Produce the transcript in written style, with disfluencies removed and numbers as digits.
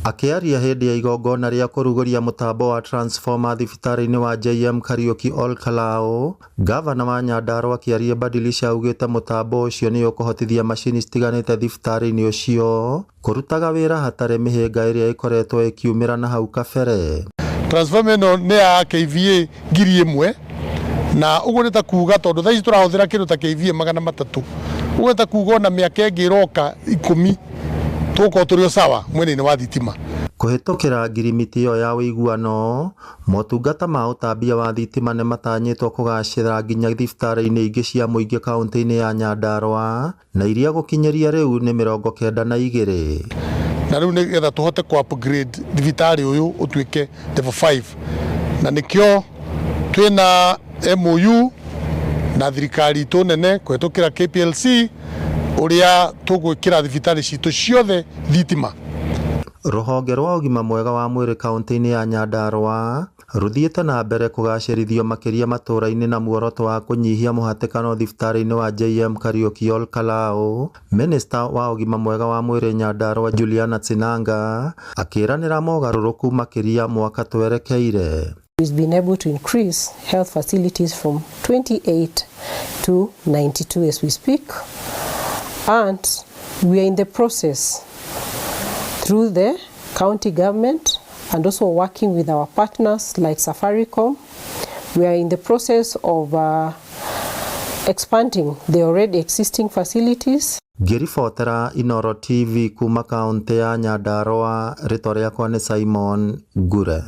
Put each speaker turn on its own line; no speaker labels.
Akĩaria hĩndĩ ya igongona rĩa kũrugũria mũtambo wa transformer thibitarĩ-inĩ wa JM Kariuki Ol Kalou, ngavana wa Nyandarua Kĩarie Badilisha augĩte mũtambo ũcio nĩ ũkũhotithia macini citiganĩte thibitarĩ-inĩ ũcio kũrutaga wĩra hatarĩ mĩhĩnga ĩrĩa ĩkoretwo ĩkiumĩra na hau kabere.
Transformer ĩno nĩ ya KVA 1000, na ũguo nĩ ta kuga tondũ thaa ici tũrahũthĩra kĩndũ ta KVA 300, ũguo nĩ ta kuga ona mĩaka ĩngĩ ĩroka 10 tũgũkorwo tũrĩ o sawa mwena-inĩ wa thitima.
Kũhĩtũkĩra ngirimiti ĩyo ya ũiguano, motungata ma ũtambia wa thitima nĩmatanyĩtwo kũgacĩra nginya thibitarĩ-inĩ ingĩ cia mũingĩ kaunti-inĩ ya Nyandarua na iria gũkinyĩria rĩu nĩ 92.
Na rĩu nĩgetha tũhote kũ upgrade thibitarĩ ũyũ ũtuĩke level 5, na nĩkĩo twĩna MOU na thirikari itũ nene kũhĩtũkĩra KPLC ũrĩa tũgwĩkĩra thibitarĩ citũ ciothe thitima.
Rũhonge rwa ũgima mwega wa mwĩrĩ kaunti-inĩ ya Nyandarua rũthiĩte na mbere kũgacĩrithio makĩria matũũra-inĩ na muoroto wa kũnyihia mũhatĩkano thibitarĩ-inĩ wa JM Kariuki Ol Kalou. Minista wa ũgima mwega wa mwĩrĩ Nyandarua Juliana Tsinanga akĩranĩra mogarũrũku makĩria mwaka twerekeire.
We've been able to increase health facilities from 28 to 92 as we speak, and we are in the process through the county government and also working with our partners like Safaricom. We are in the process of expanding the already existing facilities.
Ngĩribotera Inooro TV kuma kaunti ya Nyandarua, rĩtwa rĩakwa nĩ Simon Ngure.